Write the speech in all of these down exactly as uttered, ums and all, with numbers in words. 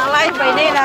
Alai, bai ne na.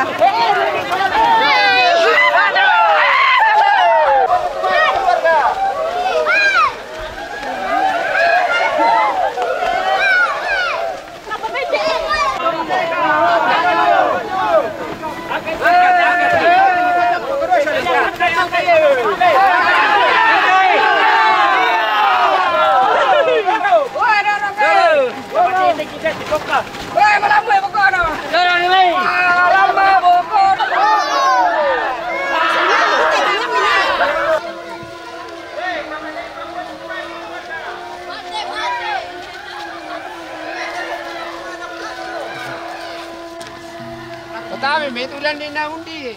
Patame me tulan ni na undi.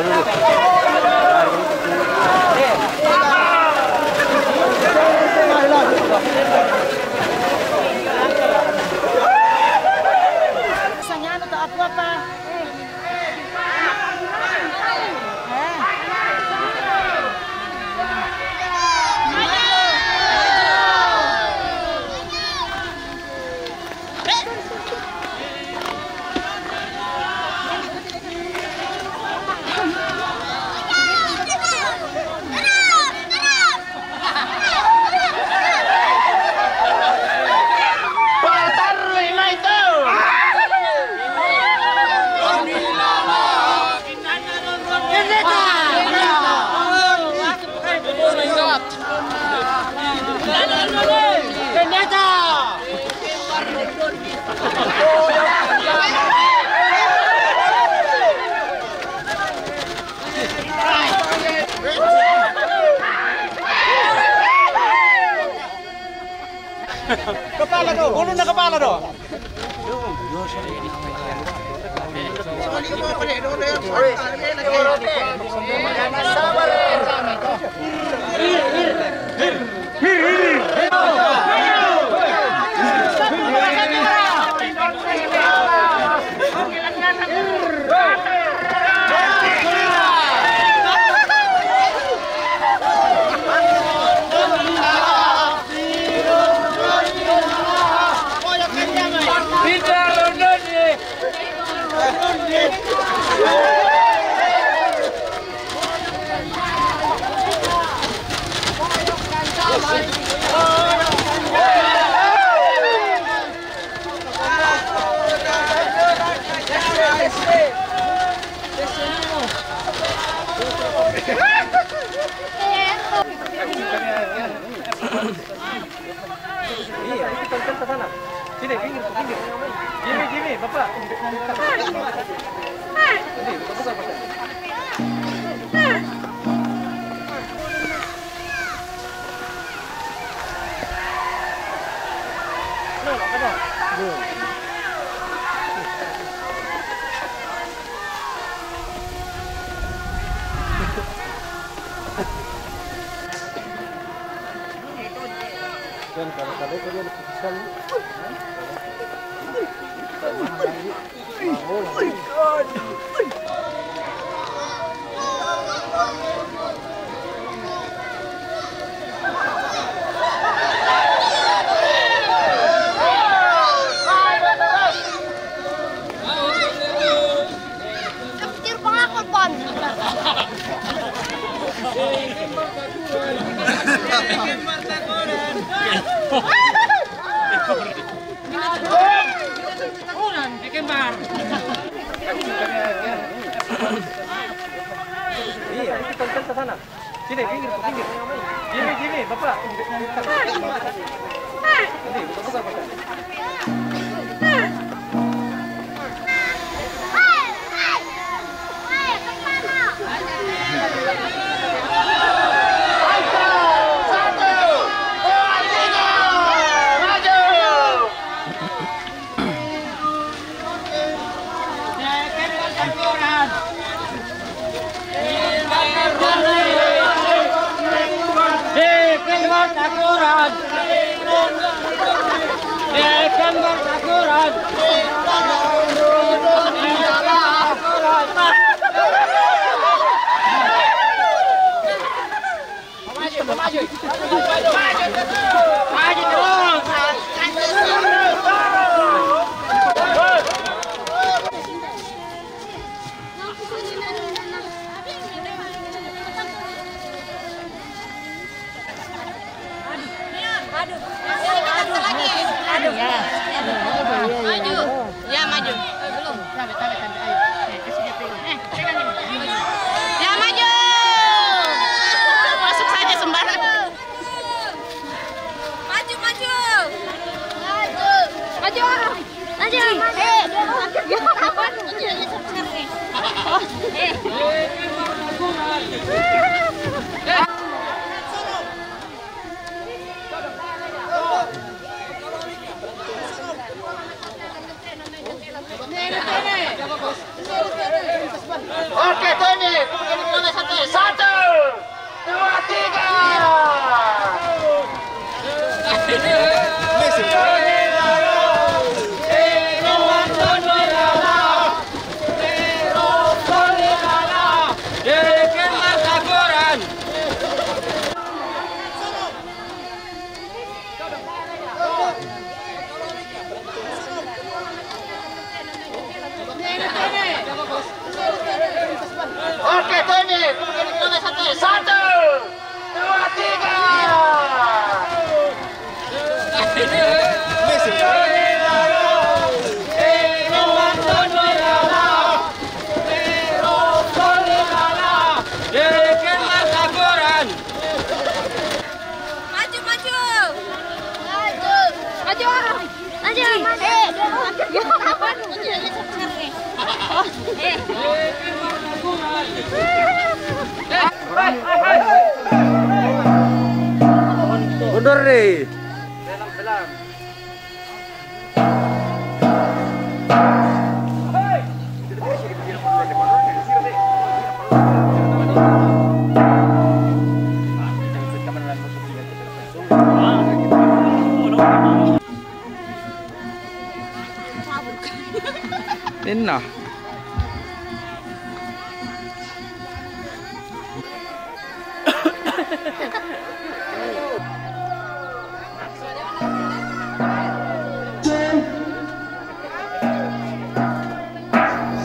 Sanyano to apo apa? Kepala tu, ulun na kepala tu. Iya, itu kan ke sana. Sini, pinggir, pinggir. Gini, gini, Bapak. Sini, Bapak, Bapak. Dan kalau-kalau kalian keputusan. Kecil banget, Pon. Iya, itu kan ke sana. Sini, pinggir, pinggir. Gini, gini, Bapak. Ini, Bapak, Bapak. Satu, dua, tiga. Maju, maju. Maju. Maju, maju. Eh. Mundur deh. Inna.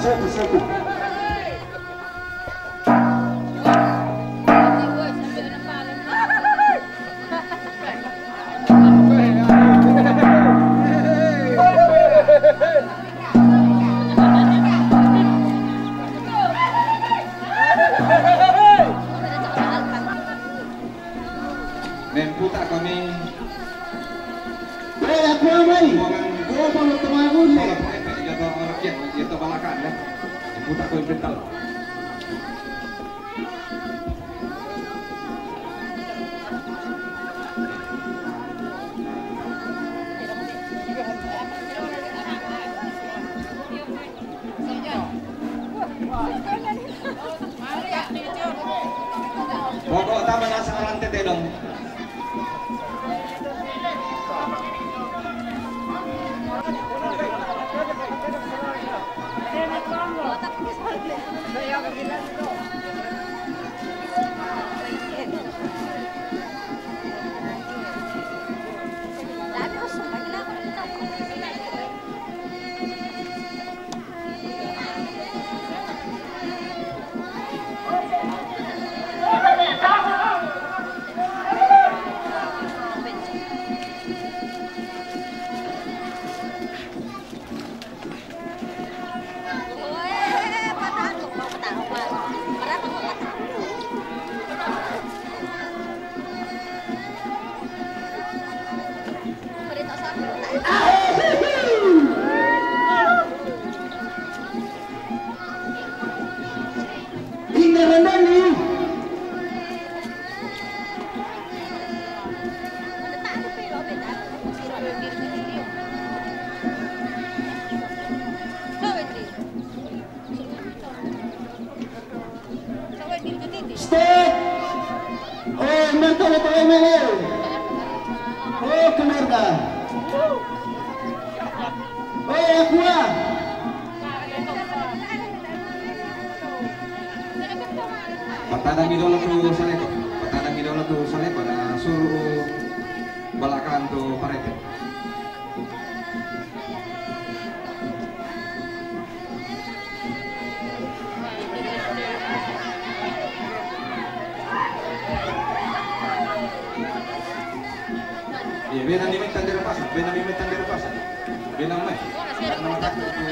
Satu, satu. Memputa kami. Hei, aku amai. Buangan. Kau mau temangun, eh? Jatuh rakyat, jatuh balakan, ya. Memputa kau yang pintar. Pokok taman asal rantai tedong. Stop! Oh, mereka letak M L A. Oh, keluarga. Oh, Aqua. Patadang idola tu Saleko. Patadang idola tu Saleko. Dah suruh balakan tu Parete. Iya, bena ni metan dia pasang, bena ni metan dia pasang. Bena mai. Nama takut tu.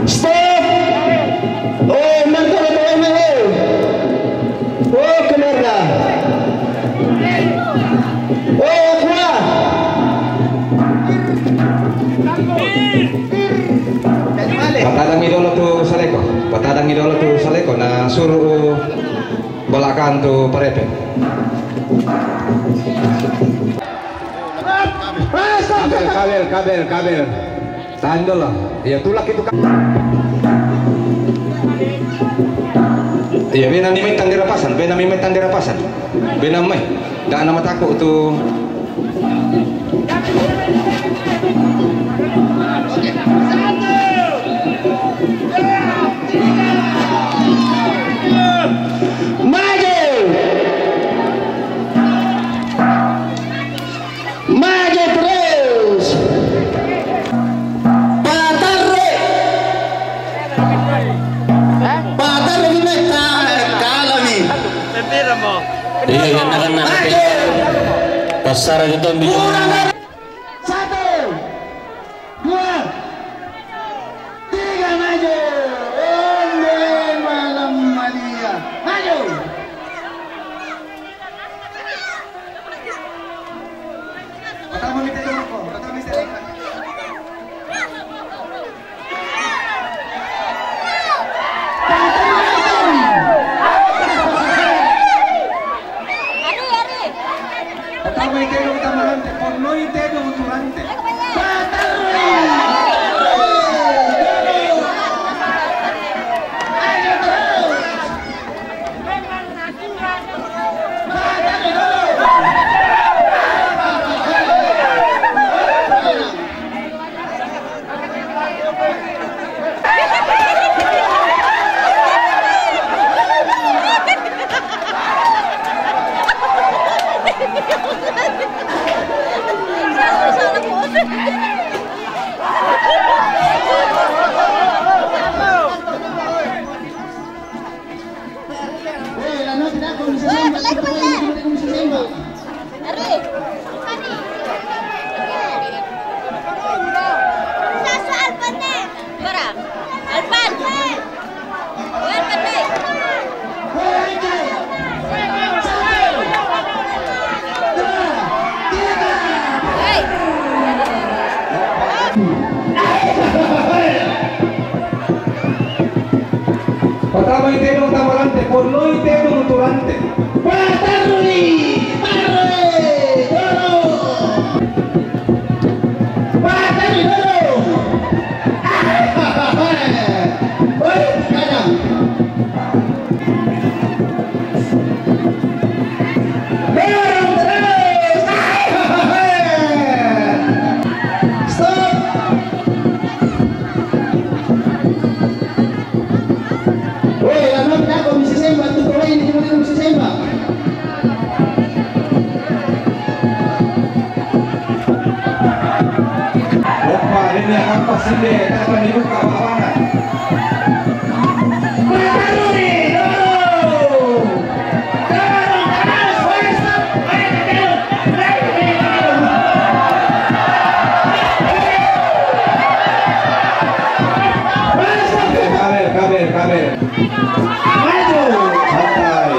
Stop! Oh, mental apa yang main? Oh, kenapa? Oh, kuah! Patadang mi dolo tu Saleko. Patadang mi dolo tu Saleko. Na suru balakan tu Parepe. Kabel, kabel, kabel, kabel. Tahan dolo. Iya, tulak itu, Kak. Iya, bena ni mai tang di rapasan, bena mi mai tang di rapasan. Bena mai. Dah nama takut tu. Maju! Maju terus! Patarre! Patarre, kita kalah ni. Iya, iya, nak, nak. Maju! Pasar itu. Kurang dari satu, dua, tiga, maju. Onde malam mania. Maju. Pertama minta dulu, pertama minta dulu. Patama i tedong tamarante, porno i tedong turante. Patarui! Ayo terus! Patarui dulu! Patama i tedong tamarante, porno i tedong turante. Patarui! Patarui! Doro! Patarui doro! Oi, kadang. Dorong terus! Stop! Woi, ano, ako, misisemba, tutuloy, hindi mo rin misisemba. Opa, ini ang pasilya, dapat niyo kapawanan. Marunong! Kabel, kabel, kabel. Santai.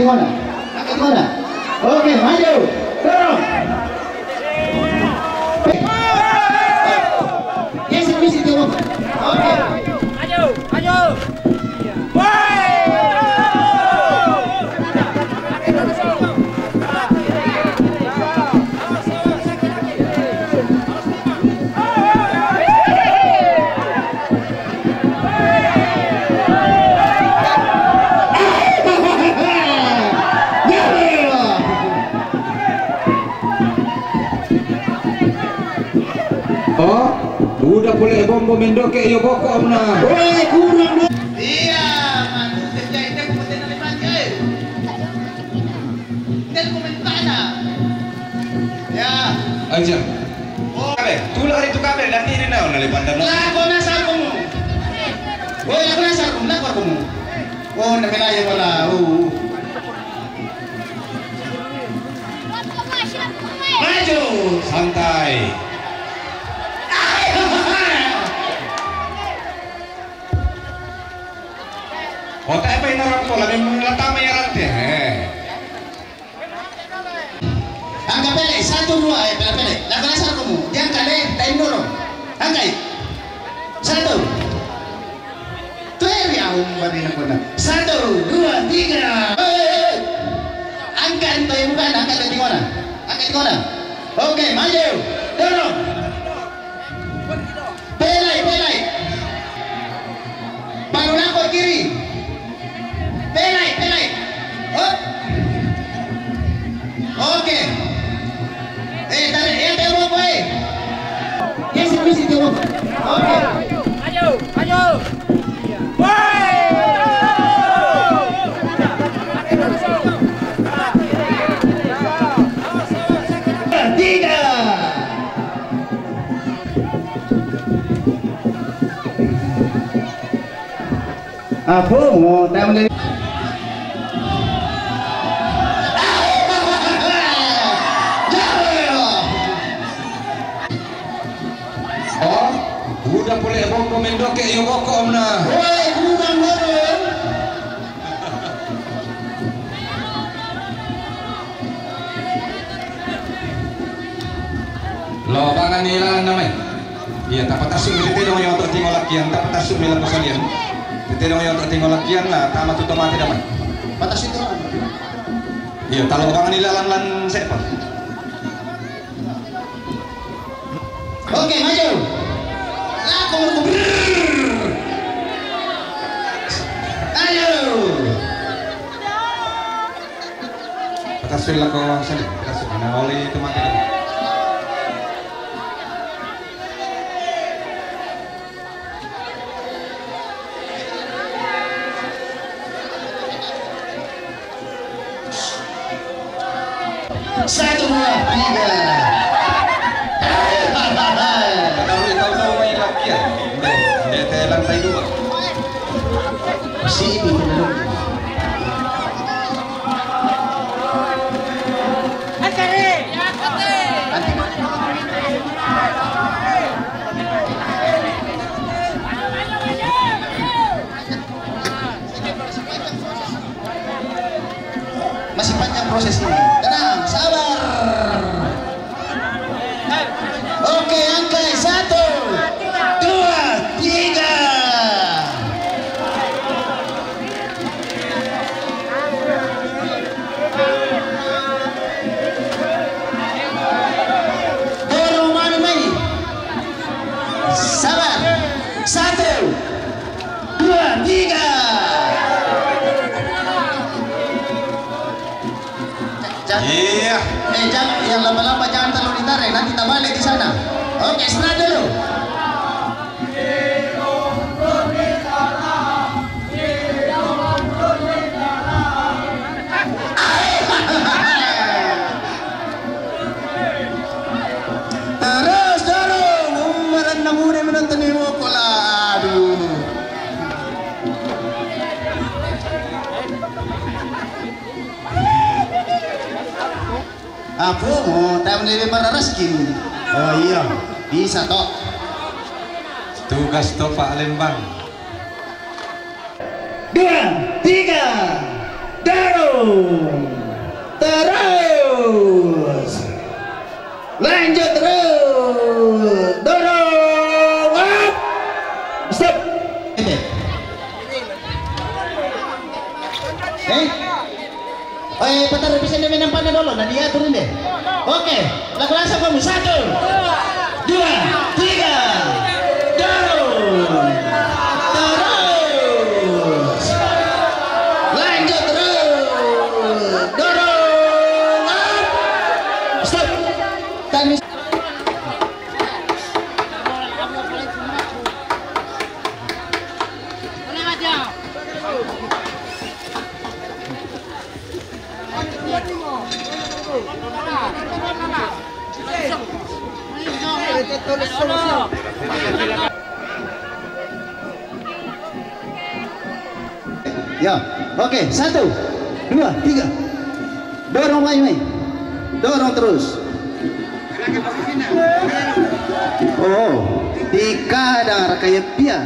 Mana? Angkat mana? Oke, maju. Dorong. Geser, geser, dorong. Oke. Maju, maju. Oh, udah pole bombo mendoke yo boko na. Woi, kurang do. Iya, man, sejak itu aku mesti nanti pakai. Nel komentana. Ya. Aja. Oh. Kabe, tula hari tu kabe, nanti ini nau nali pandang. Lah, kau nasar kamu. Woi, aku nasar kamu, nasar kamu. Oh, nak kena ya pala. Oh. Maju. Santai. Otak apa yang orang pola memang latama ya rante. Eh. Angka pele, satu, dua, eh, pele, pele. Lakukan asal kamu. Jangan kale, time dulu. Angkai. Satu. Tueri, ah, umbar ini aku nak. Satu, dua, tiga. Eh. Angkat itu yang bukan, angkat dari mana? Angkat di mana? Oke, maju. Dorong. Pelai, pelai. Baru nako kiri. Pelai, pelai. Hop. Oke. Eh, tarik, eh, tembok, eh. Geser, geser, tembok. Oke. Maju, maju. Woi. Tiga. Apo mo tam le. Oh, udah pole boko mendoke yo boko na. Woi, kurang boko. Lo bangan ni lalan namai. Iya, tapatasu mi tete dong yo untuk tingo lakian, tapatasu mi lapo salian. Tete dong yo untuk tingo lakian lah, tama tu tomate damai. Patasu itu. Iya, talo bangan ni lalan lan sepa. Oke, maju. Lako, brrrr. Ayo. Patasu lako sini, patasu. Nah, oli tomate. Satu, dua, tiga. Kalau tahu-tahu main lagi ya. Dia, dia Thailand saya dua. Si ini dulu. Masih panjang proses ini. Tenang, sabar. Oke, angkai. Satu, dua, tiga. Dorong manu mai. Sabar. Satu, dua, tiga. Jangan, iya. Eh, jangan, yang laba-laba jangan terlalu ditarik, nanti terbalik di sana. Oke, istirahat dulu. Terus dorong, umaran namu deh menonton ini mau pola. Aduh. Apo mo, tayo na ibe mararaskin. Oh iya, bisa to. Tugas to Pak Lembang. Dua, tiga, daro. Terus. Lanjut terus. Dorong. Up. Stop. Eh? Eh, patar bisa dia main nampaknya dulu. Nah, dia turun deh. Oke. Lagu langsung kamu. Satu, dua, tiga. Dorong. Terus. Lanjut terus. Dorong. Up. Stop. Time is Ya, oke, satu, dua, tiga. Dorong mai, mai. Dorong terus. Oh, tika ada raka ya pia.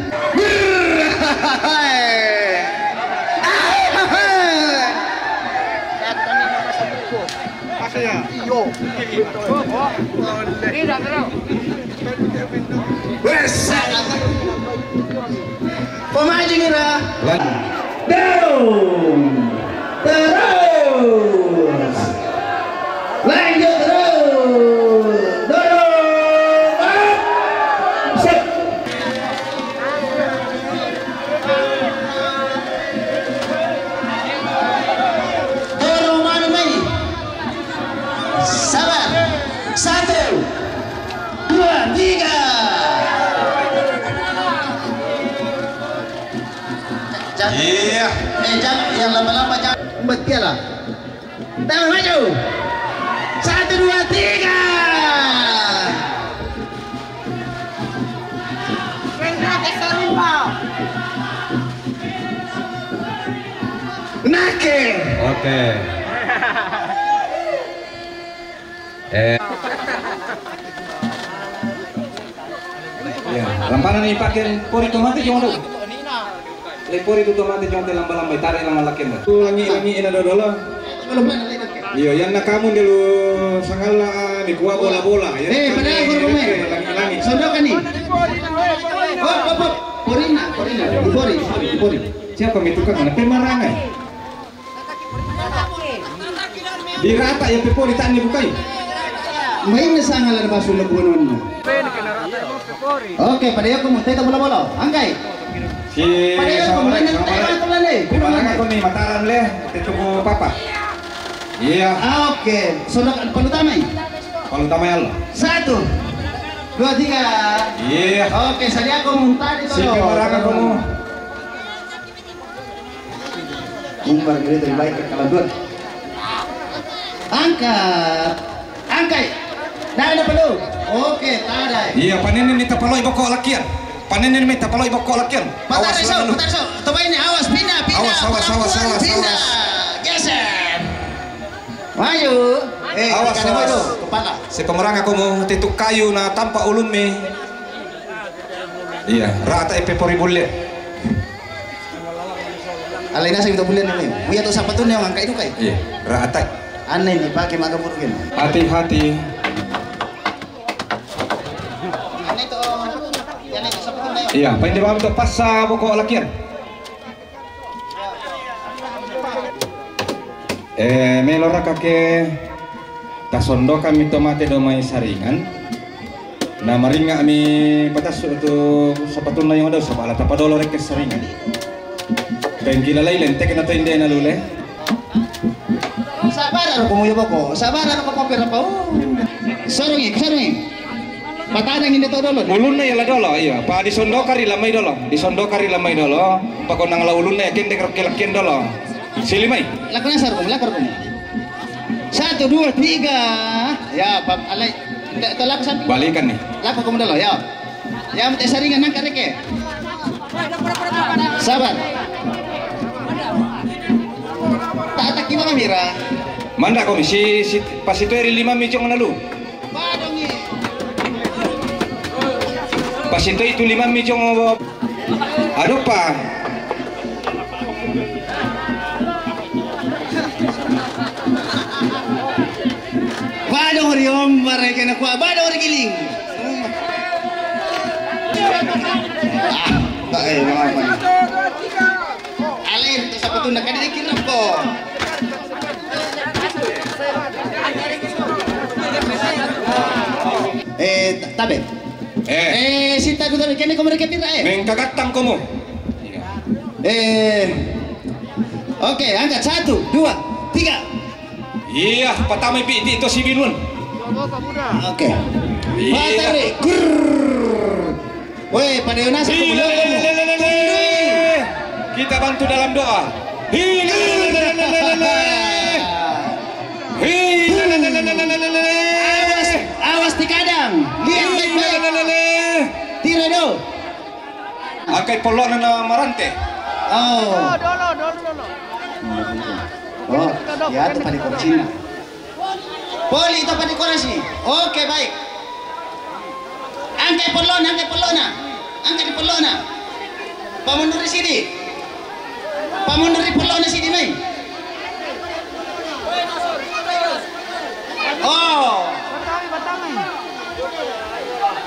Iyo. Wes. Pemaji nira. Dorong. Terus. Lanjut terus. Dorong. Up. Set. Dorong manu mai. Sabar. Satu, dua, tiga. Jangan. Iya. Eh, jangan. Yang lama-lama jangan. Empat piala. Tangan maju. Satu, dua, tiga. Nake. Oke. Eh. Ya, lampana ni pake pori tomate jong do. Le pori tu tomate jong te lamba-lamba tare langa laken. Tu langi-langi ina dodolo. Iyo, yang nakamu delu sangala ni kua bola-bola. Ya, eh, padahal guru me. Langi-langi. Sondokan ni. Hop, hop, hop. Porina, porina. Pori, pori, pori. Siapa mi tukang? Pemarangai. Dirata ya pepori tani bukai. Main na sanga la basu na buonon. Oke, pada aku mau teta bola-bola. Angkai. Si pada aku mau main na teta bola le. Pemarangai ko ni Mataram le, tetuku papa. Iya. Oke, sondokan palu tamai. Palu tamai Allah. Satu, dua, tiga. Iya. Oke, sadia aku mau tadi. Si pemarangai ko mau. Umbar gede terbaik ke kalanduan. Angkat. Angkai. Dah ada belum? Oke, tada. Iya, panene ni tapaloi boko lakian. Panene ni tapaloi boko lakian. Awas, so, lalu. Patar so. Coba ini, awas, pindah, pindah. Awas, awas, awas, awas, pindah. Awas. Geser. Maju. Eh, awas, awas. Kepala. Si pemerang aku mau tituk kayu na tampak ulun mi. Iya, rata epe pori bulle. Alai nasa kita bulle ni. Buya tu sapatun yang angkai dukai. Iya, rata. Aneh ni pakai maga burgen. Hati-hati. Aneh tu, aneh tu sapatun ni. Iya, pain di bawah tu pasa boko lakian. Eh, melo raka ke tasondokan mi tomate do mai saringan. Na maringa mi patasu tu sapatuna yang ada sabala tapadolo reke saringan. Pengkila lai lentek na tende na lule. Sabar aku mau ya boko. Sabar aku mau pira pau. Sorungi, sorungi. Patanang inde to dolo. Ulunna ya la dolo, iya. Pa disondokari lamai dolo. Disondokari lamai dolo. Pakonang la ulunna ya kendek rokke lakken dolo. Silimai. Laku nasar kum, laku kum. Satu, dua, tiga. Ya, Pak Alai. Te-, te laku satu. Balikan nih. Laku kum dolo, ya. Ya, mete saringan nangka reke. Sabar. Tak, tak, gimana, Mira? Manda komisi, si, pas itu eri lima micong nalu. Pasintoi tu lima mi jong. Aduh pa. Ori ombar e kena kua bado ori giling. Ah, tak eh, mama. Alin tu sapa tu nak ada dikira ko. Eh, tabe. Eh. Eh, si taku tabe kene ko mereka pira eh. Mengkagattang komo. Eh. Oke, angkat satu, dua, tiga. Iya, patama pi itu si Binun. Oke. Iya. Patari. Grrrr. Weh, pada Yonasa. Iya, kamu lihat kamu. Lele, lele, lele. Kita bantu dalam doa. Iya, lele, lele, lele, lele. Iya, lele, lele, lele, lele. Awas, awas di kadang. Lihat baik-baik. Iya, lele, lele. Tira do. Angkai polona na marante. Oh. Oh, dolo, dolo, dolo. Oh, ya, tu pada kursinya. Poli to padi korasi. Oke, baik. Angkat pellona, angkat pellona. Angkat di pellona. Pamunduri sidi. Pamunduri pellona sidi mai. Oh.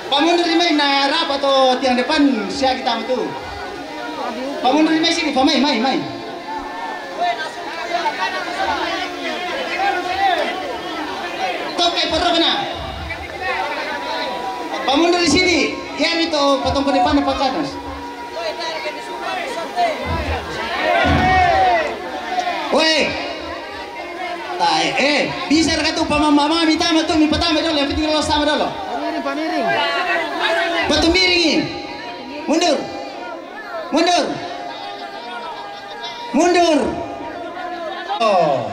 Pamunduri mai na rapa to tiang depan sia kita tu. Pamunduri mai sidi, pamai, mai, mai. Toke perro kena. Pamunduri sidi, ya itu patong ke depan apa ke atas? Woi. Tai, eh, bisa ka tu pamama mama mi tama tu mi patama dolo, yang penting lo sama dolo. Pamiring, pamiring. Patu miring. Mundur. Mundur. Mundur. Oh.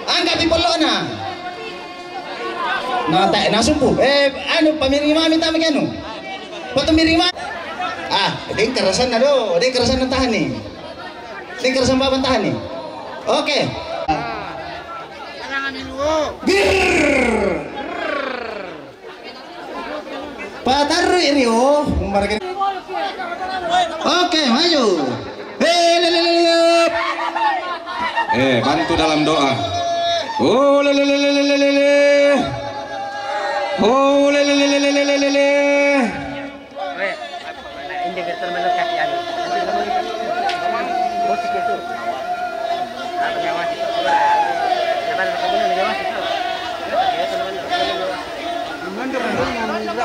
Angkat di pellona. Na ta na sumpu. Eh, anu pamiring mami tama ke anu. Patu miring ma. Ah, ding karasan na do, ding karasan na tahan ni. Ding karasan baban tahan ni. Oke. Bir. Patarri rio, umbar gini. Oke, maju. Eh, le, le, le, le. Eh, bantu dalam doa. Oh, le, le, le, le, le, le, le, le. Oh, le, le, le, le, le, le, le, le.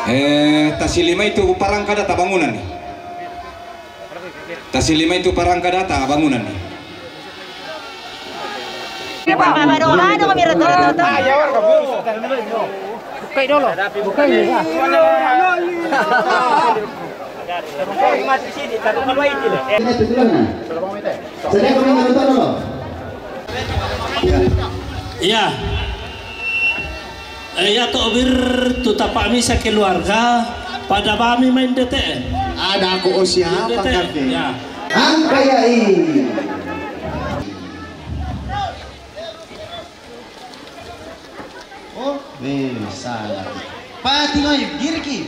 Eh, tasilimai tu parangka data bangunan ni. Tasilimai tu parangka data bangunan ni. Bapak doa dong, biar tuh, tuh, tuh. Bukai dulu. Bukai ya. Iya. Eh, ya to bir tu tapa misa keluarga pada bami main dete. Ada aku, oh, siapa dete, kafe? Ya. Angka ya i. Oh, eh, salah. Pati noi, girki.